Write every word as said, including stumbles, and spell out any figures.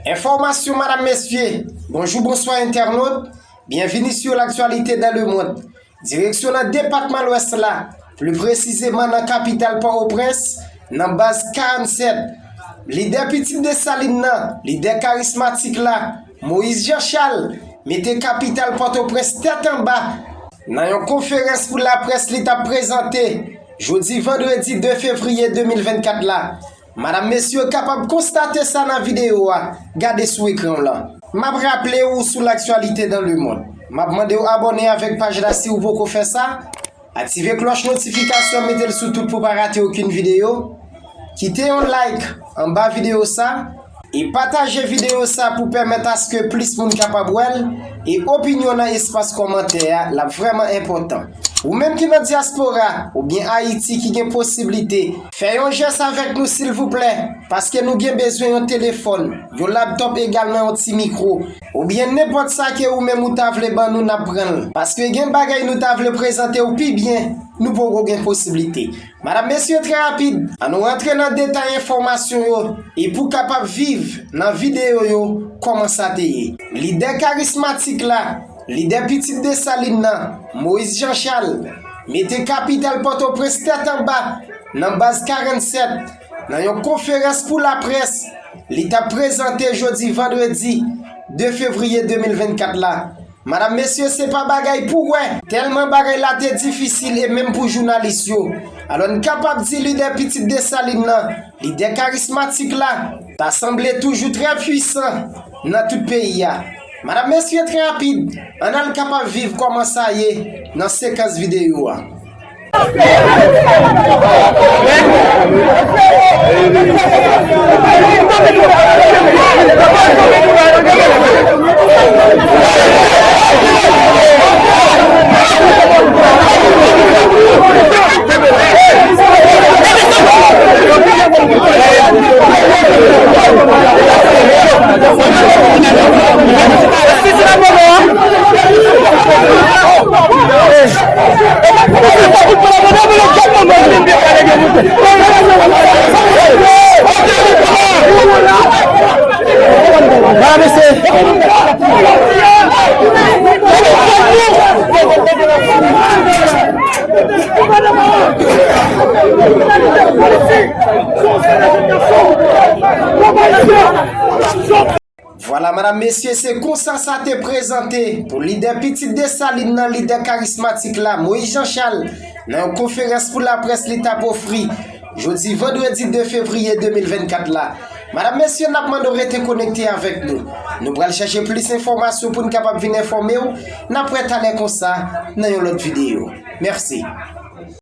Enfòmasyon, madam, mesye. Bonjou, bonswa, entènot. Byenvini sou L'actualité dans le monde. Direksyon nan depatman Lwès la, pli presizeman nan kapital Pòtoprens, nan baz karannsèt. Lidè Pitit Desalin nan, lidè karismatik la, Moïse Jean Charles, mete kapital Pòtoprens tèt anba nan yon konferans pou laprès li t ap prezante jodi vandredi de fevriye de mil vennkat la. Madam, mesye, kapab konstate sa nan videyo a. Gade sou ekran w lan. M ap raple w sou L'actualité dans le monde. M ap mande w abòne avèk paj la si w poko fè sa. Aktive klòch notifikasyon, mete l sou tout pou pa rate okenn videyo. Kite yon like anba videyo sa e pataje videyo sa pou pèmèt aske plis moun kapab wè l e opinyon nan espas kòmantè a l ap vrèman enpòtan. Ou menm ki nan dyaspora oubyen Ayiti ki gen posiblite, fè yon jès avèk nou silvouplè, paske nou gen bezwen yon telefòn, yon laptòp egalman yon ti mikwo, oubyen nenpòt sa ke ou menm ou ta vle ban nou n ap pran l, paske gen bagay nou ta vle prezante w pi byen, nou poko gen posiblite. Madam, mesye, trè rapid, ann nou rantre nan detay enfòmasyon yo e pou kapab viv nan videyo yo kòman sa te ye. Lidè karismatik la, lidè Pitit Desalin nan, Moïse Jean Charles, mete kapital Pòtoprens tèt anba nan baz karannsèt nan yon konferans pou laprès li t ap prezante jodi vandredi de fevriye de mil vennkat la. Madam, mesye, se pa bagay pou wè, tèlman bagay la te difisil e menm pou jounalis yo. Alò, n kapab di lidè Pitit Desalin nan, lidè karismatik la, ta sanble toujou trè pwisan nan tout peyi a. Madam, mesye, trè rapid, ann al kapab viv kòman sa ye nan sekans videyo a. Vwala, madam, mesye, se konsa sa te prezante pou lidè Pitit Desalin nan, lidè karismatik la, Moïse Jean Charles, nan yon konferans pou laprès li t ap ofri jodi vandredi de fevriye de mil vennkat la. Madam, mesye, n ap mande w rete konekte avèk nou. Nou pral chèche plis enfòmasyon pou n kapab vin enfòme w. N ap wè talè konsa nan yon lòt videyo. Mèsi.